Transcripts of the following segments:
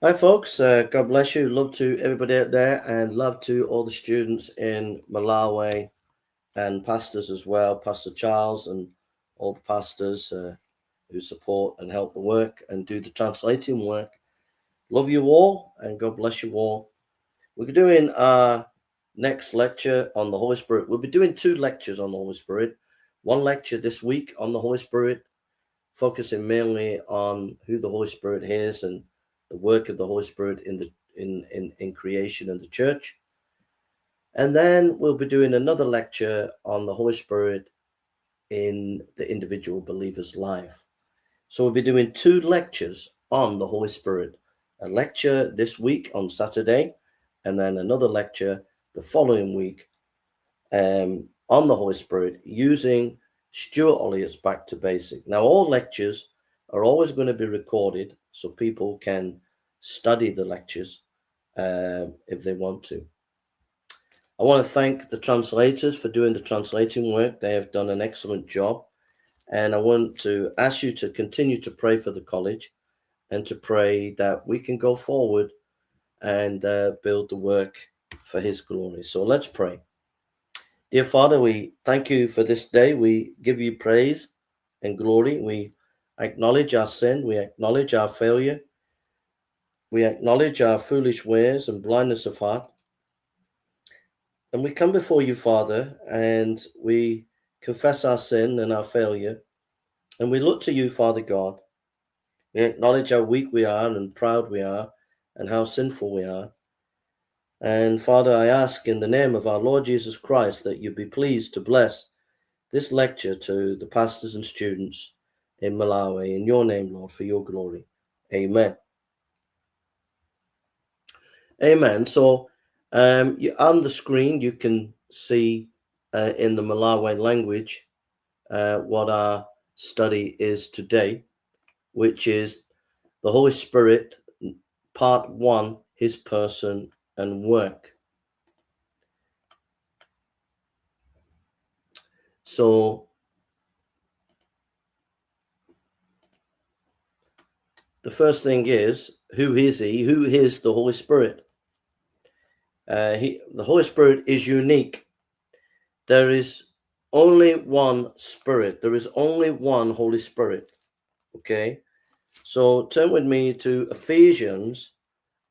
Hi, folks. God bless you. Love to everybody out there, and love to all the students in Malawi and pastors as well, Pastor Charles and all the pastors who support and help the work and do the translating work. Love you all, and God bless you all. We're doing our next lecture on the Holy Spirit. We'll be doing 2 lectures on the Holy Spirit. 1 lecture this week on the Holy Spirit, focusing mainly on who the Holy Spirit is and the work of the Holy Spirit in creation and the church. And then we'll be doing another lecture on the Holy Spirit in the individual believer's life. So we'll be doing 2 lectures on the Holy Spirit. A lecture this week on Saturday, and then another lecture the following week on the Holy Spirit using Stuart Olliott's Back to Basic. Now, all lectures are always going to be recorded so people can study the lectures if they want to. I want to thank the translators for doing the translating work. They have done an excellent job. And I want to ask you to continue to pray for the college and to pray that we can go forward and build the work for His glory. So let's pray. Dear Father, we thank you for this day. We give you praise and glory. We acknowledge our sin. We acknowledge our failure. We acknowledge our foolish ways and blindness of heart. And we come before you, Father, and we confess our sin and our failure. And we look to you, Father God. We acknowledge how weak we are and proud we are and how sinful we are. And Father, I ask in the name of our Lord Jesus Christ that you be pleased to bless this lecture to the pastors and students in Malawi. In your name, Lord, for your glory. Amen. Amen. So on the screen, you can see in the Malawi language what our study is today, which is the Holy Spirit, part 1, His person and work. So the first thing is, who is He? Who is the Holy Spirit? The Holy Spirit is unique. There is only one Spirit. There is only one Holy Spirit. Okay? So turn with me to Ephesians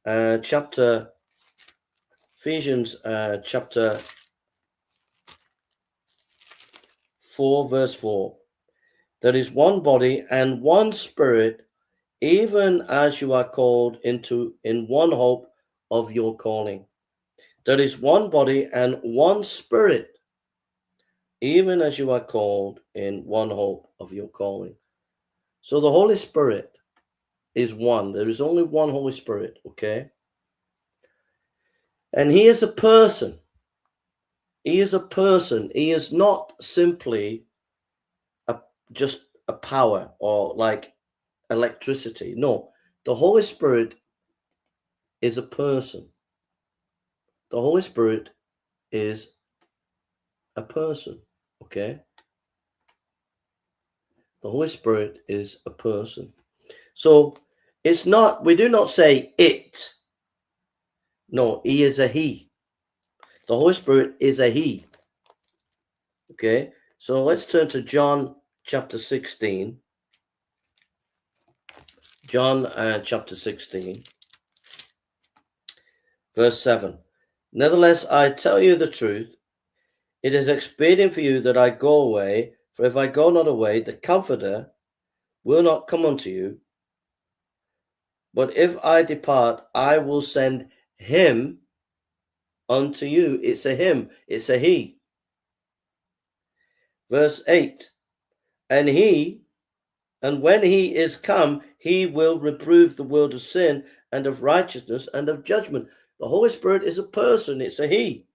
chapter 4, verse 4. There is one body and one Spirit, even as you are called in one hope of your calling. There is one body and one Spirit, even as you are called in one hope of your calling. So the Holy Spirit is one. There is only one Holy Spirit, okay? And He is a person. He is a person. He is not simply just a power or like electricity. No, the Holy Spirit is a person. The Holy Spirit is a person, okay? The Holy Spirit is a person. So it's not, we do not say it. No, He is a He. The Holy Spirit is a He. Okay, so let's turn to John chapter 16. John chapter 16, verse 7. Nevertheless, I tell you the truth. It is expedient for you that I go away, for if I go not away, the Comforter will not come unto you. But if I depart, I will send Him unto you. It's a Him, it's a He. Verse 8. And when He is come, He will reprove the world of sin and of righteousness and of judgment. The Holy Spirit is a person, it's a He.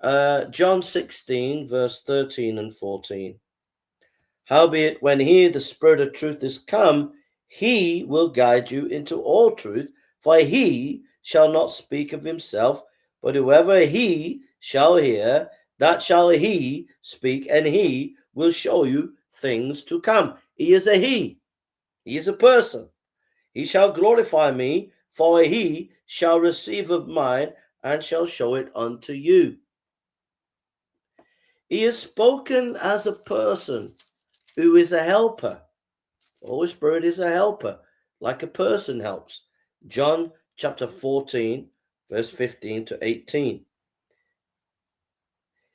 John 16, verse 13 and 14. Howbeit, when He, the Spirit of truth, is come, He will guide you into all truth, for He shall not speak of Himself, but whoever He shall hear, that shall He speak, and He will show you things to come. He is a He. He is a person. He shall glorify me, for he shall receive of mine and shall show it unto you. He is spoken as a person who is a helper. The Holy Spirit is a helper, like a person helps. John chapter 14, verse 15 to 18.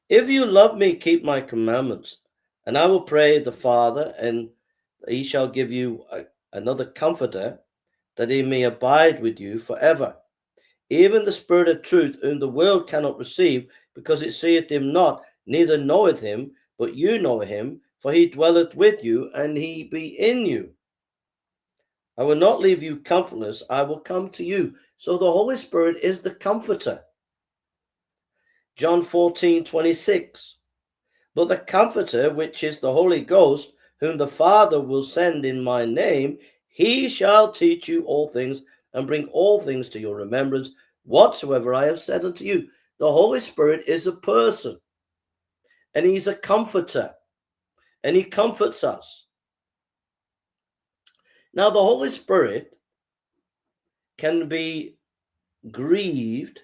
If you love me, keep my commandments, and I will pray the Father, and he shall give you another comforter, that he may abide with you forever. Even the Spirit of truth, whom the world cannot receive, because it seeth him not, neither knoweth him, but you know him, for he dwelleth with you, and he be in you. I will not leave you comfortless, I will come to you. So the Holy Spirit is the comforter. John 14:26. But the Comforter, which is the Holy Ghost, whom the Father will send in my name, he shall teach you all things, and bring all things to your remembrance, whatsoever I have said unto you. The Holy Spirit is a person, and he's a comforter, and he comforts us. Now, the Holy Spirit can be grieved.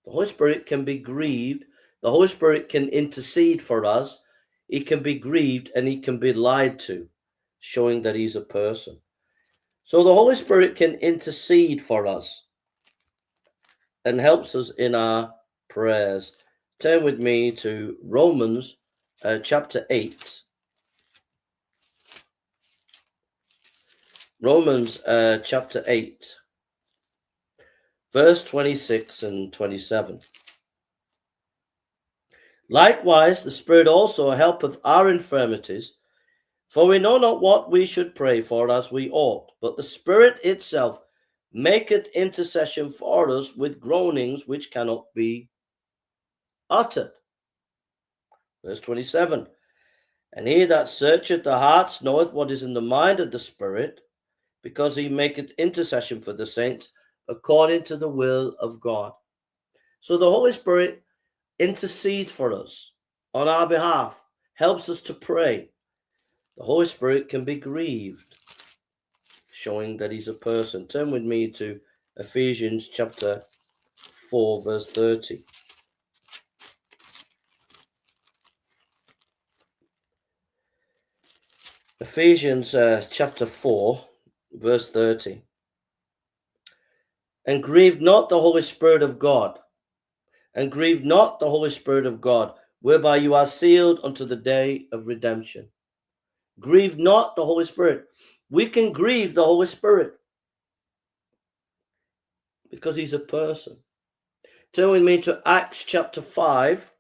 The Holy Spirit can be grieved. The Holy Spirit can intercede for us. He can be grieved and he can be lied to, showing that he's a person. So the Holy Spirit can intercede for us and helps us in our prayers. Turn with me to Romans chapter 8. Romans chapter 8, verse 26 and 27. Likewise, the Spirit also helpeth our infirmities, for we know not what we should pray for as we ought, but the Spirit itself maketh intercession for us with groanings which cannot be uttered. Verse 27. And he that searcheth the hearts knoweth what is in the mind of the Spirit, because he maketh intercession for the saints according to the will of God. So the Holy Spirit intercedes for us on our behalf, helps us to pray. The Holy Spirit can be grieved, showing that he's a person. Turn with me to Ephesians chapter 4, verse 30. Ephesians chapter 4, verse 30. And grieve not the Holy Spirit of God, and grieve not the Holy Spirit of God, whereby you are sealed unto the day of redemption. Grieve not the Holy Spirit. We can grieve the Holy Spirit because he's a person. Turn with me to Acts chapter 5.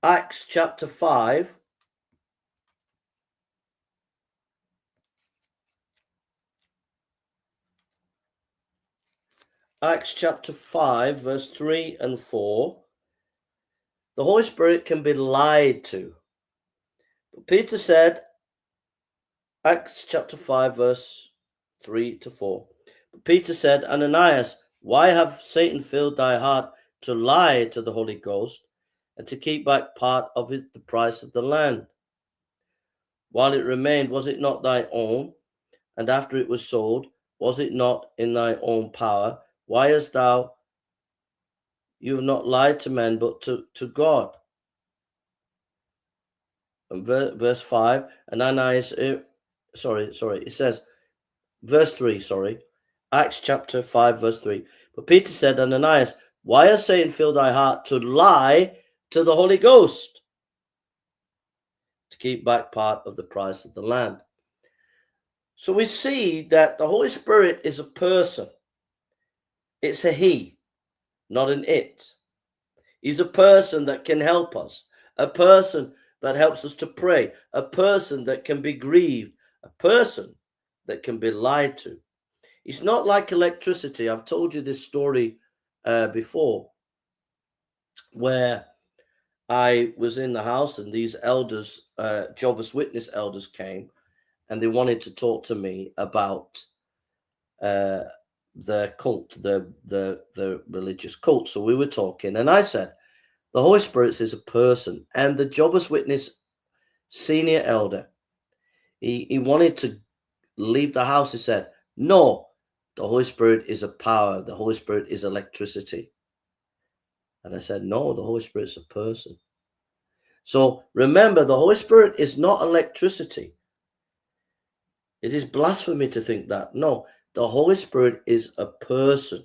Acts chapter 5. Acts chapter 5, verse 3 and 4. The Holy Spirit can be lied to. But Peter said, Acts chapter 5, verse 3 to 4. But Peter said, Ananias, why have Satan filled thy heart to lie to the Holy Ghost, and to keep back part of it, the price of the land? While it remained, was it not thy own? And after it was sold, was it not in thy own power? Why hast you have not lied to men, but to God? And verse 5, and Ananias, it says, verse 3, Acts chapter 5, verse 3. But Peter said, Ananias, why has Satan filled thy heart to lie to the Holy Ghost, to keep back part of the price of the land? So we see that the Holy Spirit is a person. It's a he, not an it. He's a person that can help us, a person that helps us to pray, a person that can be grieved, a person that can be lied to. It's not like electricity. I've told you this story before, where I was in the house and these elders, Jehovah's Witness elders, came and they wanted to talk to me about the cult, the religious cult. So we were talking, and I said, the Holy Spirit is a person. And the Jehovah's Witness senior elder, he wanted to leave the house. He said, No, the Holy Spirit is a power. The Holy Spirit is electricity. And I said, no, the Holy Spirit's a person. So remember, the Holy Spirit is not electricity. It is blasphemy to think that. No, the Holy Spirit is a person.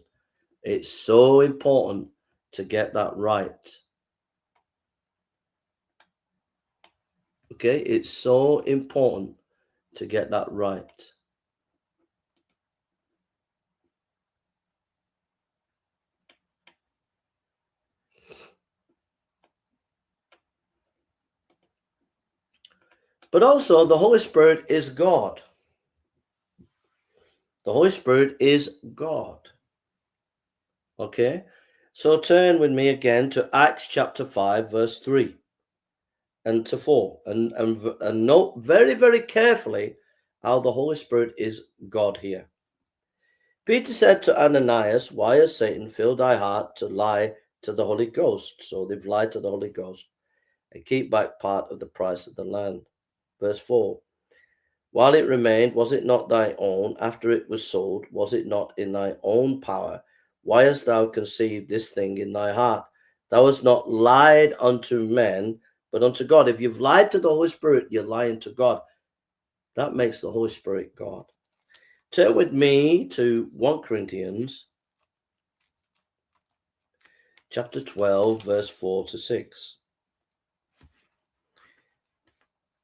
It's so important to get that right. Okay, it's so important to get that right. But also, the Holy Spirit is God. The Holy Spirit is God. Okay, so turn with me again to Acts chapter 5, verse 3 and to 4. And note very, very carefully how the Holy Spirit is God here. Peter said to Ananias, why has Satan filled thy heart to lie to the Holy Ghost? So they've lied to the Holy Ghost and keep back part of the price of the land. Verse 4. While it remained, was it not thy own? After it was sold, was it not in thy own power? Why hast thou conceived this thing in thy heart? Thou hast not lied unto men, but unto God. If you've lied to the Holy Spirit, you're lying to God. That makes the Holy Spirit God. Turn with me to 1 Corinthians chapter 12, verse 4 to 6.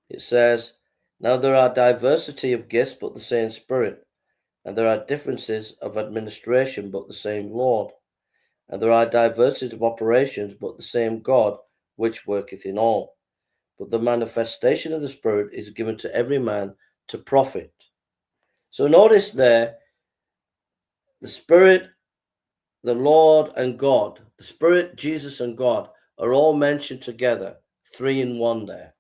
It says, now there are diversity of gifts, but the same Spirit. And there are differences of administration, but the same Lord. And there are diversities of operations, but the same God, which worketh in all. But the manifestation of the Spirit is given to every man to profit. So notice there, the Spirit, the Lord, and God, the Spirit, Jesus, and God are all mentioned together, 3 in 1 there.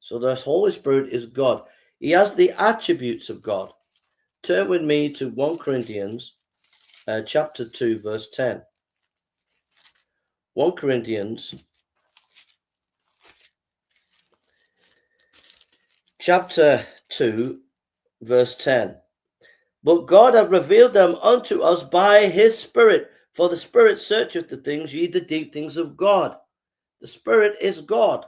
So the Holy Spirit is God. He has the attributes of God. Turn with me to 1 Corinthians chapter 2, verse 10. 1 Corinthians chapter 2, verse 10. But God hath revealed them unto us by his Spirit, for the Spirit searcheth the things, ye the deep things of God. The Spirit is God.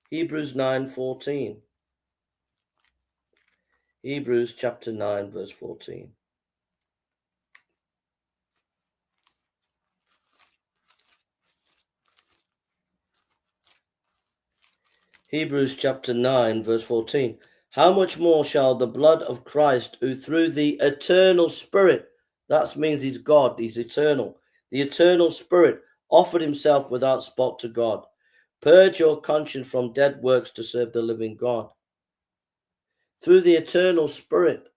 Hebrews 9:14. Hebrews chapter 9, verse 14. Hebrews chapter 9, verse 14. How much more shall the blood of Christ, who through the eternal Spirit, that means he's God, he's eternal, the eternal Spirit, offered himself without spot to God, purge your conscience from dead works to serve the living God. Through the eternal Spirit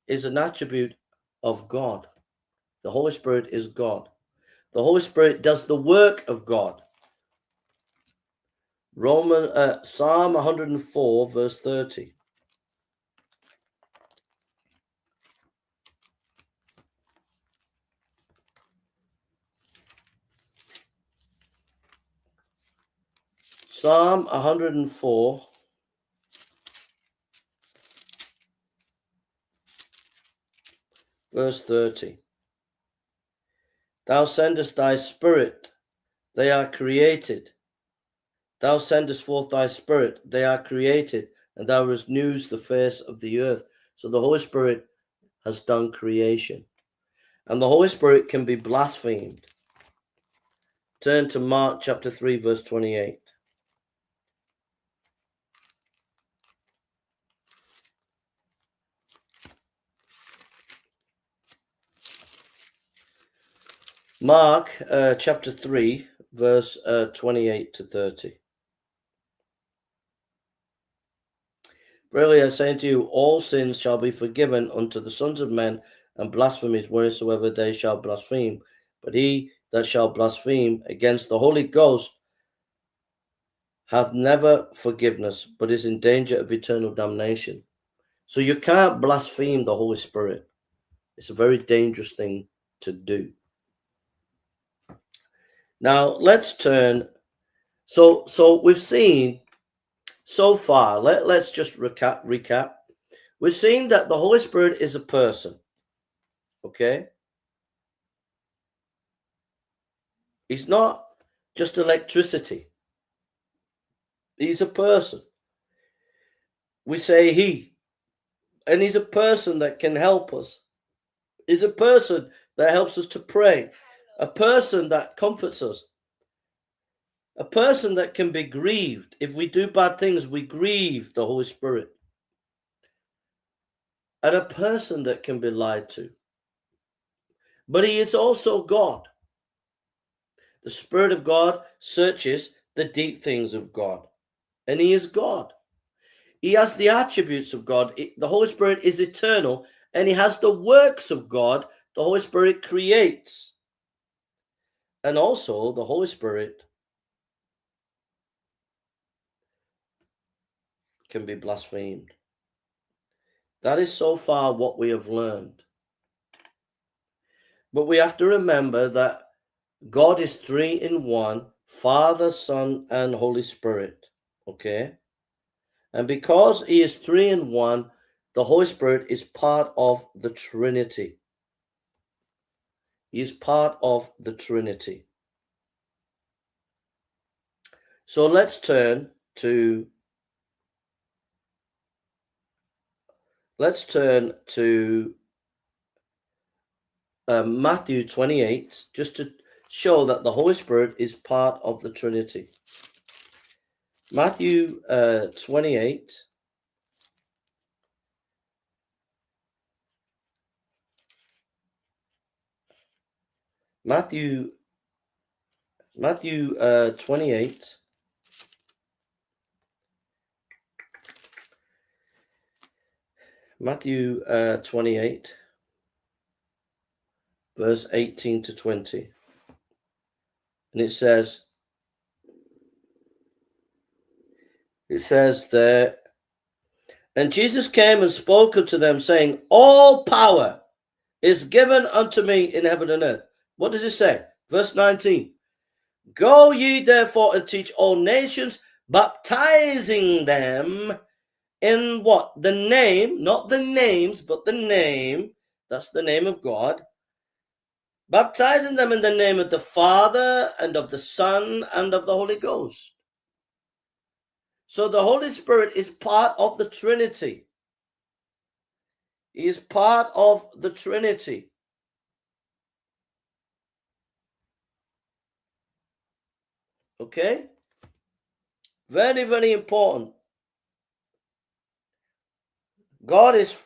is an attribute of God. The Holy Spirit is God. The Holy Spirit does the work of God. Psalm 104, verse 30. Psalm 104, verse 30. Thou sendest thy Spirit, they are created. Thou sendest forth thy Spirit, they are created, and thou renewest the face of the earth. So the Holy Spirit has done creation. And the Holy Spirit can be blasphemed. Turn to Mark chapter 3, verse 28. Mark chapter 3, verse 28 to 30. Verily I say unto you, all sins shall be forgiven unto the sons of men, and blasphemies wheresoever they shall blaspheme. But he that shall blaspheme against the Holy Ghost hath never forgiveness, but is in danger of eternal damnation. So you can't blaspheme the Holy Spirit. It's a very dangerous thing to do. Now let's turn. So we've seen so far. Let's just recap. We're seeing that the Holy Spirit is a person. Okay? He's not just electricity. He's a person. We say he. And he's a person that can help us. He's a person that helps us to pray. A person that comforts us. A person that can be grieved. If we do bad things, we grieve the Holy Spirit. And a person that can be lied to. But he is also God. The Spirit of God searches the deep things of God. And he is God. He has the attributes of God. The Holy Spirit is eternal, and he has the works of God. The Holy Spirit creates. And also, the Holy Spirit can be blasphemed. That is so far what we have learned. But we have to remember that God is three in one, Father, Son, and Holy Spirit. Okay? And because he is three in one, the Holy Spirit is part of the Trinity. He is part of the Trinity. So let's turn to Matthew 28, just to show that the Holy Spirit is part of the Trinity. Matthew 28. Matthew 28. Matthew 28, verse 18 to 20. And it says there, and Jesus came and spoke unto them, saying, all power is given unto me in heaven and earth. What does it say? Verse 19. Go ye therefore and teach all nations, baptizing them in what? The name, not the names, but the name. That's the name of God. Baptizing them in the name of the Father and of the Son and of the Holy Ghost. So the Holy Spirit is part of the Trinity. He is part of the Trinity. Okay? Very, very important. God is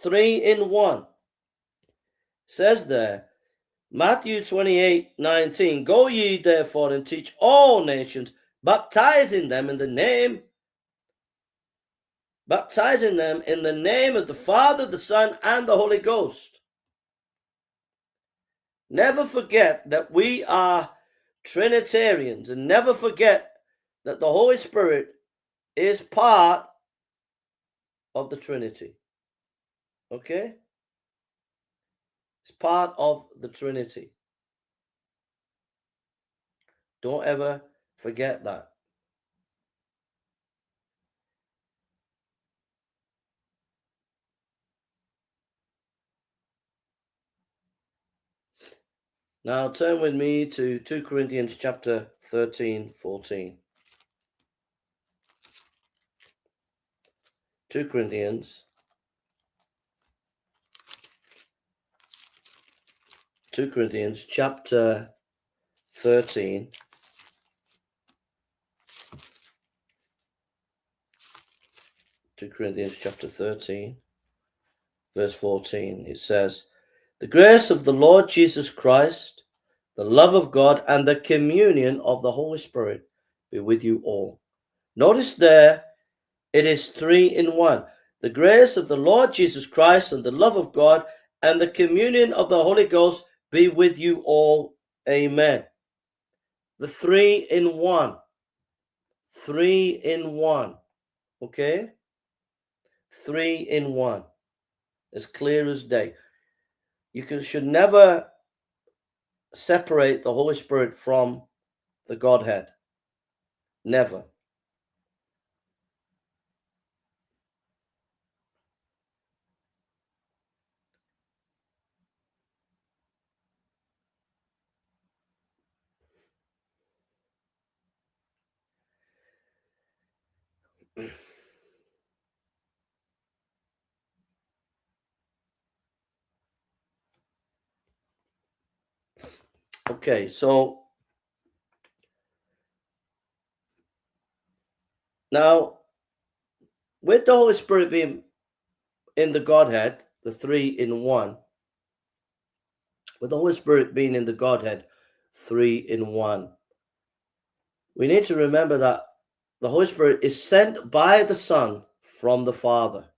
three in one. Says there, Matthew 28:19, go ye therefore and teach all nations, baptizing them in the name of the Father, the Son, and the Holy Ghost. Never forget that we are Trinitarians, and never forget that the Holy Spirit is part of the Trinity. Okay? It's part of the Trinity. Don't ever forget that. Now turn with me to 2 Corinthians chapter 13, 14. 2 Corinthians chapter 13. 2 Corinthians chapter 13, verse 14. It says, the grace of the Lord Jesus Christ, the love of God, and the communion of the Holy Spirit be with you all. Notice there, it is three in one. The grace of the Lord Jesus Christ and the love of God and the communion of the Holy Ghost be with you all. Amen. The three in one. Three in one. Okay? Three in one. As clear as day. You should never separate the Holy Spirit from the Godhead. Never. Okay, so now with the Holy Spirit being in the Godhead, the three in one, with the Holy Spirit being in the Godhead, three in one, we need to remember that the Holy Spirit is sent by the Son from the Father,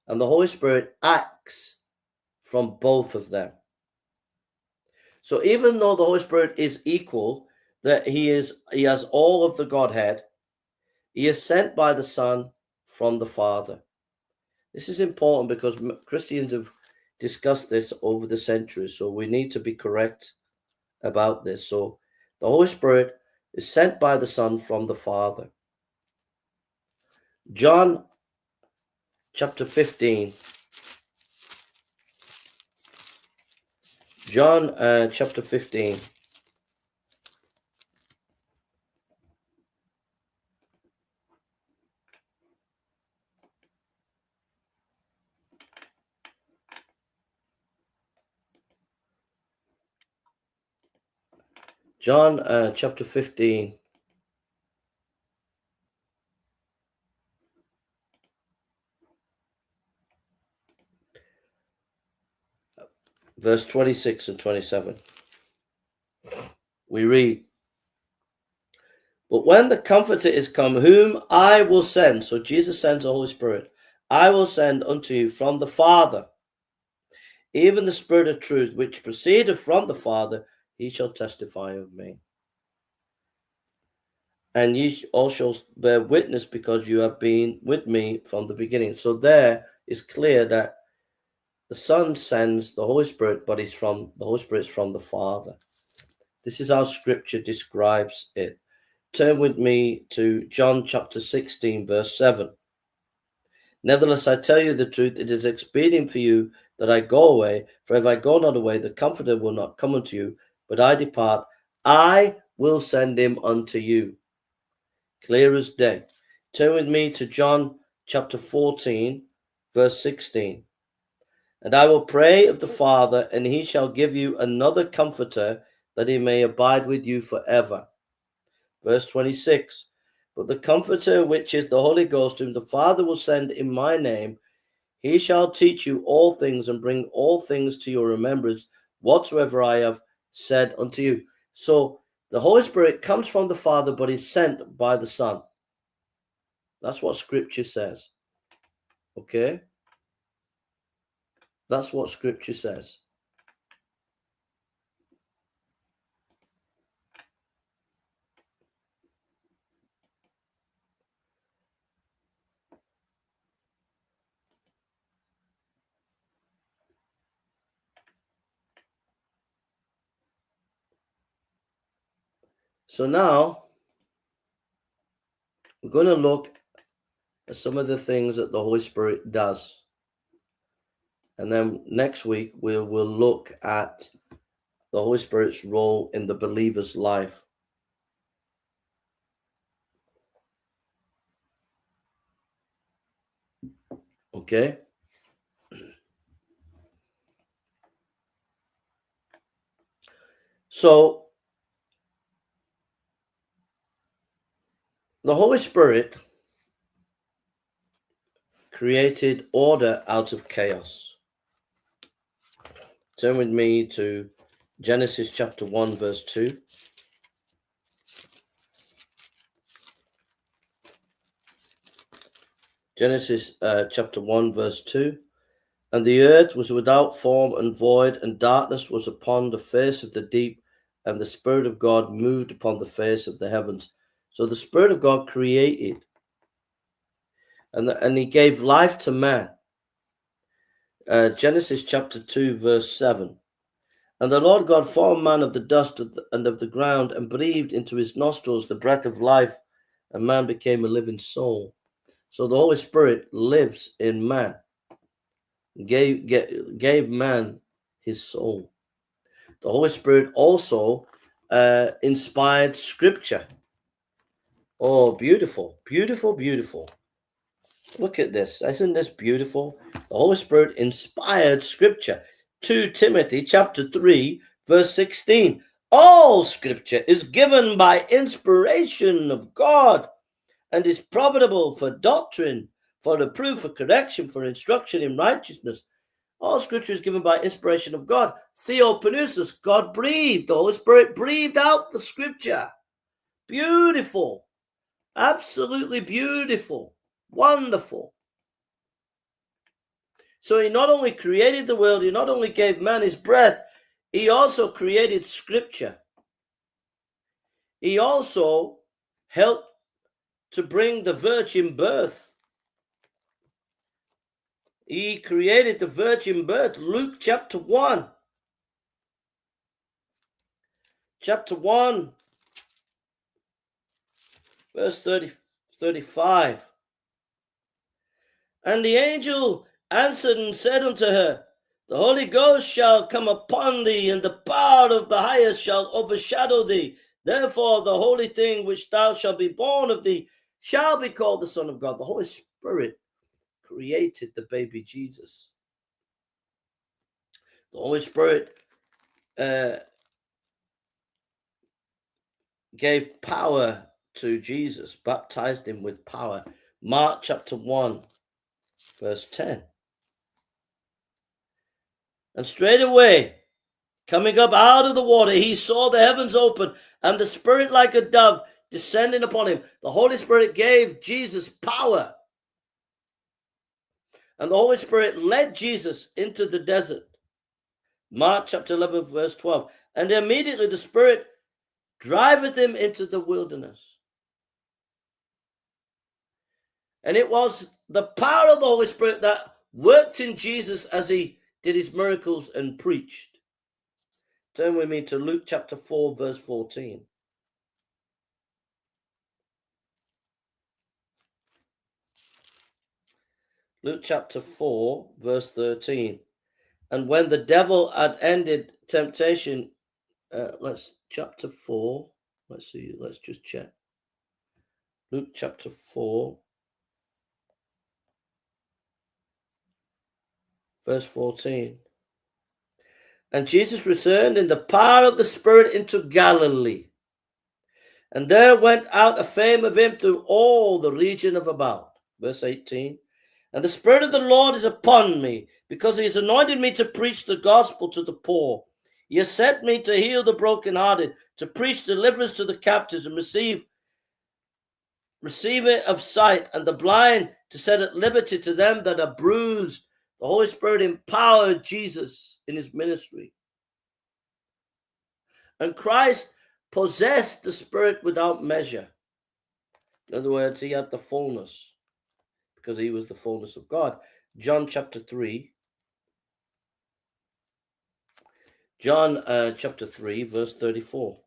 and the Holy Spirit acts from both of them. So even though the Holy Spirit is equal, that he has all of the Godhead, he is sent by the Son from the Father. This is important because Christians have discussed this over the centuries, so we need to be correct about this. So the Holy Spirit is sent by the Son from the Father. John chapter 15. John chapter 15. John chapter 15. Verse 26 and 27. We read, "But when the Comforter is come, whom I will send," so Jesus sends the Holy Spirit, "I will send unto you from the Father, even the Spirit of truth, which proceedeth from the Father, he shall testify of me. And ye also bear witness, because you have been with me from the beginning." So there is clear that the Son sends the Holy Spirit, but the Holy Spirit is from the Father. This is how Scripture describes it. Turn with me to John chapter 16, verse 7. "Nevertheless, I tell you the truth, it is expedient for you that I go away, for if I go not away, the Comforter will not come unto you, but I depart, I will send him unto you." Clear as day. Turn with me to John chapter 14, verse 16. "And I will pray of the Father, and he shall give you another Comforter, that he may abide with you forever." Verse 26. "But the Comforter, which is the Holy Ghost, whom the Father will send in my name, he shall teach you all things, and bring all things to your remembrance, whatsoever I have said unto you." So the Holy Spirit comes from the Father, but is sent by the Son. That's what Scripture says. Okay? That's what Scripture says. So now we're going to look at some of the things that the Holy Spirit does. And then next week we will look at the Holy Spirit's role in the believer's life. Okay? So the Holy Spirit created order out of chaos. Turn with me to Genesis chapter 1, verse 2. Genesis chapter 1, verse 2. "And the earth was without form and void, and darkness was upon the face of the deep, and the Spirit of God moved upon the face of the heavens." So the Spirit of God created, and he gave life to man. Genesis chapter 2, verse 7. "And the Lord God formed man of the dust and of the ground, and breathed into his nostrils the breath of life, and man became a living soul." So the Holy Spirit lives in man, gave man his soul. The Holy Spirit also inspired Scripture. Oh, beautiful, beautiful, beautiful. Look at this. Isn't this beautiful? The Holy Spirit inspired scripture. 2 Timothy chapter 3, verse 16. All scripture is given by inspiration of God and is profitable for doctrine, for reproof, for correction, for instruction in righteousness. All scripture is given by inspiration of God. Theopneustos, God breathed. The Holy Spirit breathed out the scripture. Beautiful. Absolutely beautiful. Wonderful. So he not only created the world, he not only gave man his breath, he also created scripture. He also helped to bring the virgin birth. He created the virgin birth. Luke chapter 1. Chapter 1, verse 35. And the angel answered and said unto her, the Holy Ghost shall come upon thee, and the power of the highest shall overshadow thee. Therefore the holy thing which thou shalt be born of thee shall be called the Son of God. The Holy Spirit created the baby Jesus. The Holy Spirit gave power to Jesus, baptized him with power. Mark chapter 1, verse 10. And straightway, coming up out of the water, he saw the heavens open and the Spirit like a dove descending upon him. The Holy Spirit gave Jesus power. And the Holy Spirit led Jesus into the desert. Mark chapter 11, verse 12. And immediately the Spirit driveth him into the wilderness. And it was the power of the Holy Spirit that worked in Jesus as he did his miracles and preached. Turn with me to Luke chapter 4, verse 14. Luke chapter 4, verse 13. And when the devil had ended temptation, chapter 4, let's just check. Luke chapter 4, verse 14. And Jesus returned in the power of the Spirit into Galilee. And there went out a fame of him through all the region of about. Verse 18. And the Spirit of the Lord is upon me, because he has anointed me to preach the gospel to the poor. He has sent me to heal the brokenhearted, to preach deliverance to the captives, and receive it of sight, and the blind to set at liberty to them that are bruised. The Holy Spirit empowered Jesus in his ministry. And Christ possessed the Spirit without measure. In other words, he had the fullness, because he was the fullness of God. John chapter 3. John chapter 3, verse 34.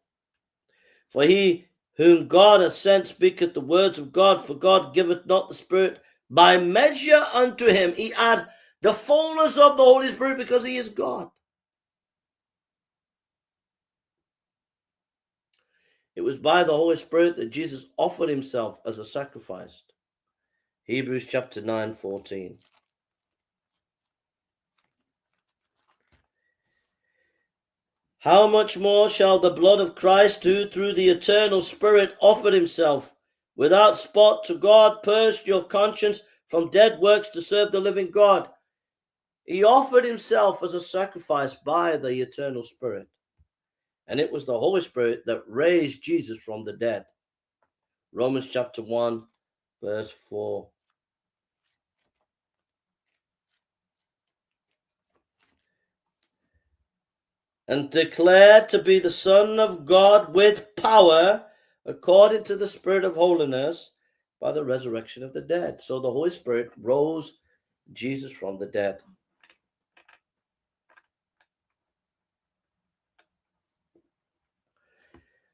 For he whom God hath sent speaketh the words of God, for God giveth not the Spirit by measure unto him. He had the fullness of the Holy Spirit because he is God. It was by the Holy Spirit that Jesus offered himself as a sacrifice. Hebrews chapter 9, 14. How much more shall the blood of Christ, who through the eternal Spirit offered himself without spot to God, purge your conscience from dead works to serve the living God? He offered himself as a sacrifice by the eternal Spirit. And it was the Holy Spirit that raised Jesus from the dead. Romans chapter 1, verse 4. And declared to be the Son of God with power, according to the Spirit of holiness, by the resurrection of the dead. So the Holy Spirit rose Jesus from the dead.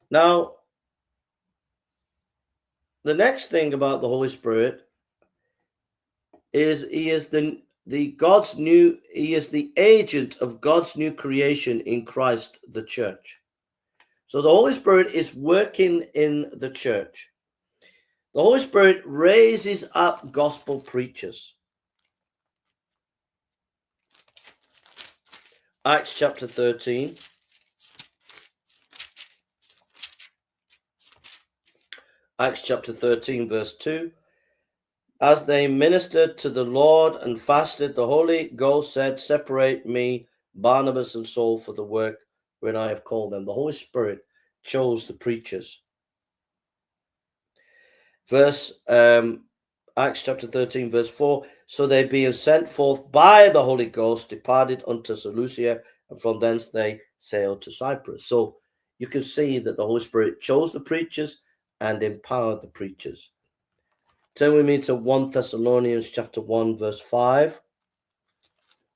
Now, the next thing about the Holy Spirit is he is the agent of God's new creation in Christ, the church. So the Holy Spirit is working in the church. The Holy Spirit raises up gospel preachers. Acts chapter 13. Acts chapter 13, verse 2. As they ministered to the Lord and fasted, the Holy Ghost said, "Separate me, Barnabas and Saul, for the work wherein I have called them." The Holy Spirit chose the preachers. Acts chapter 13, verse 4. So they, being sent forth by the Holy Ghost, departed unto Seleucia, and from thence they sailed to Cyprus. So you can see that the Holy Spirit chose the preachers and empowered the preachers. Turn with me to 1 Thessalonians chapter 1, verse 5.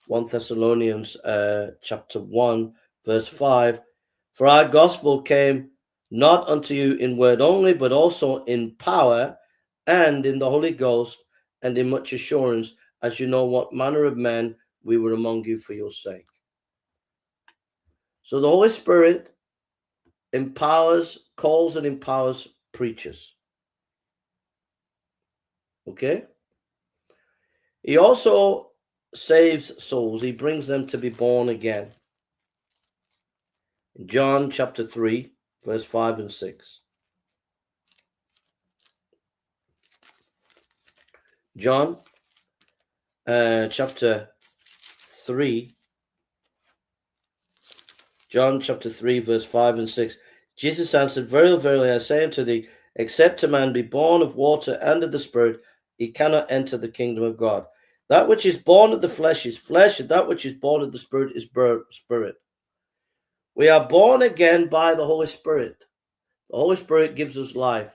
1 Thessalonians chapter 1, verse 5. For our gospel came not unto you in word only, but also in power and in the Holy Ghost and in much assurance, as you know what manner of men we were among you for your sake. So the Holy Spirit calls and empowers preachers. Okay? He also saves souls. He brings them to be born again. John chapter 3, verse 5 and 6. John chapter 3. John chapter 3, verse 5 and 6. Jesus answered, "Verily, verily, I say unto thee, except a man be born of water and of the Spirit, he cannot enter the kingdom of God. That which is born of the flesh is flesh, and that which is born of the Spirit is spirit." We are born again by the Holy Spirit. The Holy Spirit gives us life.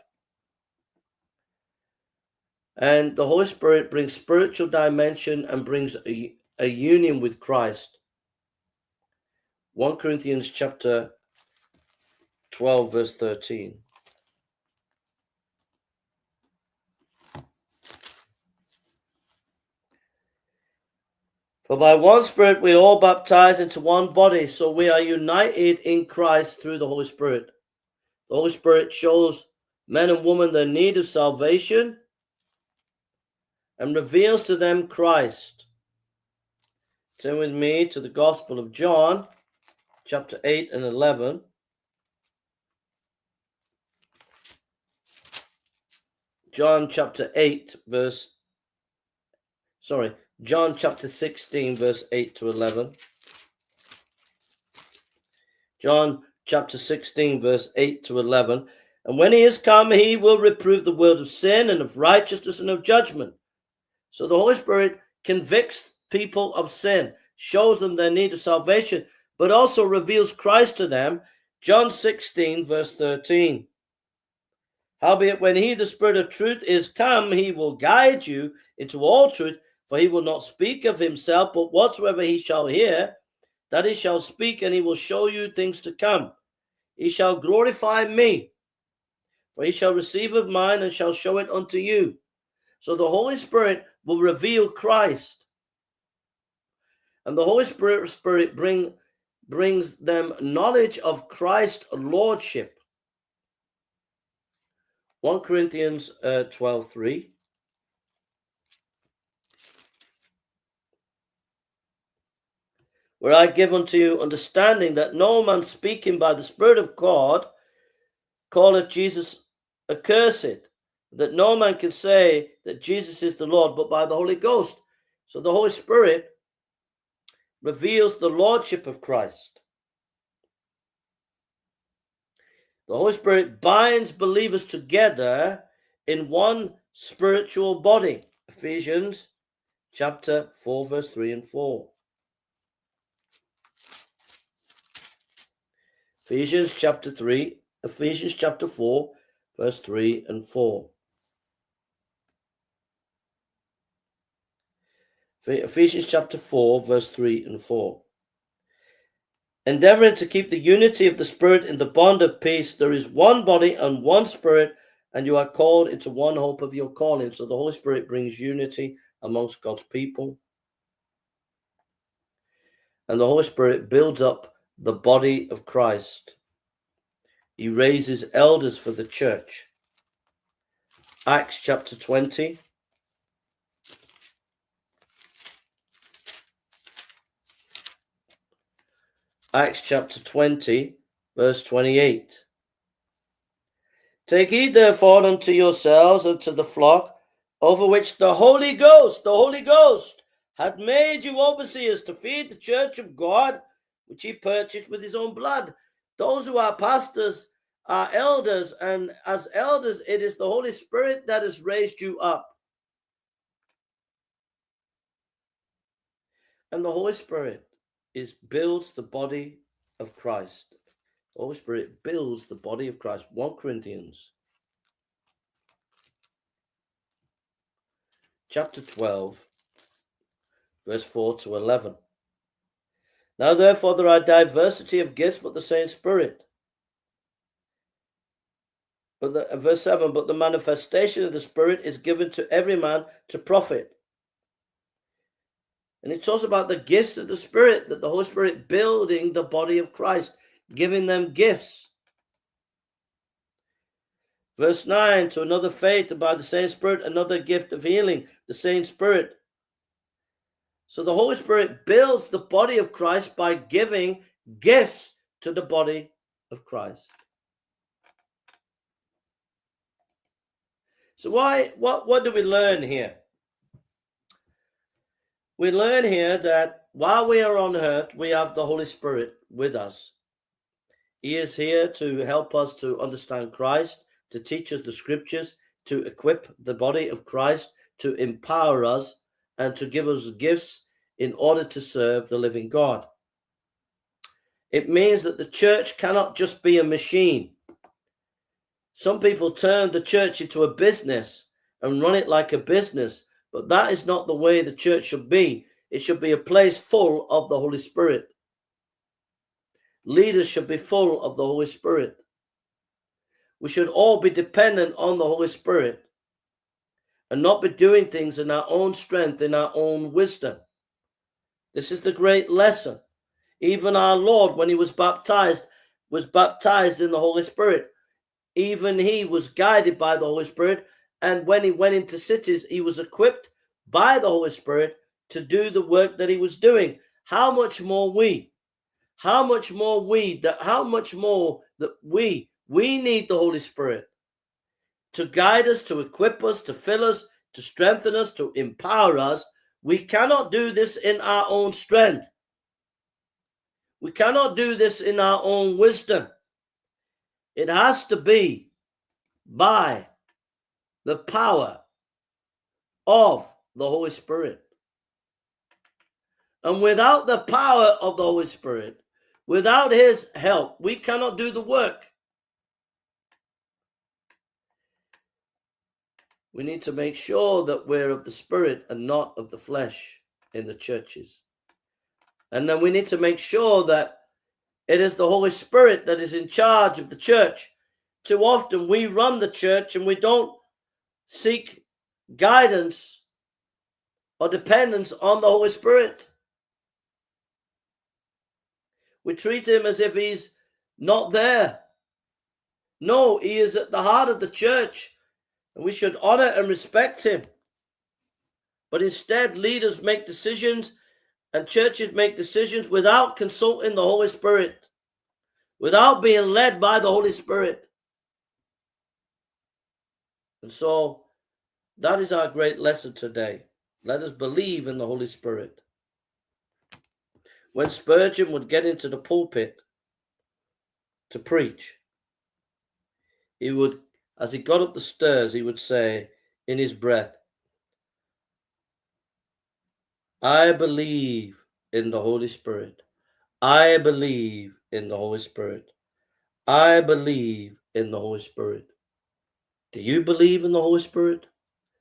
And the Holy Spirit brings spiritual dimension and brings a union with Christ. 1 Corinthians chapter 12, verse 13. For by one Spirit we all baptized into one body, so we are united in Christ through the Holy Spirit. The Holy Spirit shows men and women their need of salvation and reveals to them Christ. Turn with me to the Gospel of John, chapter 8 and 11. John chapter 16, verse 8 to 11. John chapter 16, verse 8 to 11. And when he is come, he will reprove the world of sin and of righteousness and of judgment. So the Holy Spirit convicts people of sin, shows them their need of salvation, but also reveals Christ to them. John 16, verse 13. Howbeit, when he, the Spirit of truth, is come, he will guide you into all truth, for he will not speak of himself, but whatsoever he shall hear, that he shall speak, and he will show you things to come. He shall glorify me, for he shall receive of mine and shall show it unto you. So the Holy Spirit will reveal Christ. And the Holy Spirit brings them knowledge of Christ's lordship. 1 Corinthians 12:3. Where I give unto you understanding that no man speaking by the Spirit of God calleth Jesus accursed, that no man can say that Jesus is the Lord but by the Holy Ghost. So the Holy Spirit reveals the lordship of Christ. The Holy Spirit binds believers together in one spiritual body. Ephesians chapter 4, verse 3 and 4. Ephesians chapter 4, verse 3 and 4. Ephesians chapter 4, verse 3 and 4. Endeavoring to keep the unity of the Spirit in the bond of peace, there is one body and one Spirit, and you are called into one hope of your calling. So the Holy Spirit brings unity amongst God's people. And the Holy Spirit builds up the body of Christ. He raises elders for the church. Acts chapter 20. Acts chapter 20, verse 28. Take heed therefore unto yourselves and to the flock, over which the Holy Ghost had made you overseers to feed the church of God, which he purchased with his own blood. Those who are pastors are elders, and as elders, it is the Holy Spirit that has raised you up. And the Holy Spirit builds the body of Christ. The Holy Spirit builds the body of Christ. 1 Corinthians chapter 12, verse 4 to 11. Now therefore there are diversity of gifts, but the same Spirit. Verse 7, but the manifestation of the Spirit is given to every man to profit. And it talks about the gifts of the Spirit, that the Holy Spirit building the body of Christ, giving them gifts. Verse 9, to another faith, and by the same Spirit, another gift of healing, the same Spirit. So the Holy Spirit builds the body of Christ by giving gifts to the body of Christ. So what do we learn here? We learn here that while we are on earth, we have the Holy Spirit with us. He is here to help us to understand Christ, to teach us the scriptures, to equip the body of Christ, to empower us, and to give us gifts in order to serve the living God. It means that the church cannot just be a machine. Some people turn the church into a business and run it like a business, but that is not the way the church should be. It should be a place full of the Holy Spirit. Leaders should be full of the Holy Spirit. We should all be dependent on the Holy Spirit and not be doing things in our own strength, in our own wisdom. This is the great lesson. Even our Lord, when he was baptized in the Holy Spirit. Even he was guided by the Holy Spirit. And when he went into cities, he was equipped by the Holy Spirit to do the work that he was doing. How much more we? How much more that we need the Holy Spirit to guide us, to equip us, to fill us, to strengthen us, to empower us. We cannot do this in our own strength. We cannot do this in our own wisdom. It has to be by the power of the Holy Spirit. And without the power of the Holy Spirit, without his help, we cannot do the work. We need to make sure that we're of the Spirit and not of the flesh in the churches. And then we need to make sure that it is the Holy Spirit that is in charge of the church. Too often we run the church and we don't seek guidance or dependence on the Holy Spirit. We treat him as if he's not there. No, he is at the heart of the church, and we should honor and respect him. But instead, leaders make decisions and churches make decisions without consulting the Holy Spirit, without being led by the Holy Spirit. And so that is our great lesson today. Let us believe in the Holy Spirit. When Spurgeon would get into the pulpit to preach, he would, as he got up the stairs, he would say in his breath, I believe in the Holy Spirit. I believe in the Holy Spirit. I believe in the Holy Spirit. Do you believe in the Holy Spirit?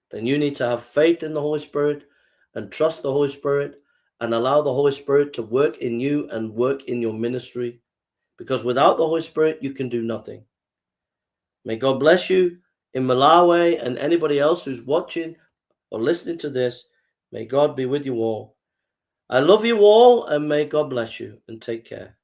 Then you need to have faith in the Holy Spirit and trust the Holy Spirit and allow the Holy Spirit to work in you and work in your ministry. Because without the Holy Spirit, you can do nothing. May God bless you in Malawi and anybody else who's watching or listening to this. May God be with you all. I love you all, and may God bless you, and take care.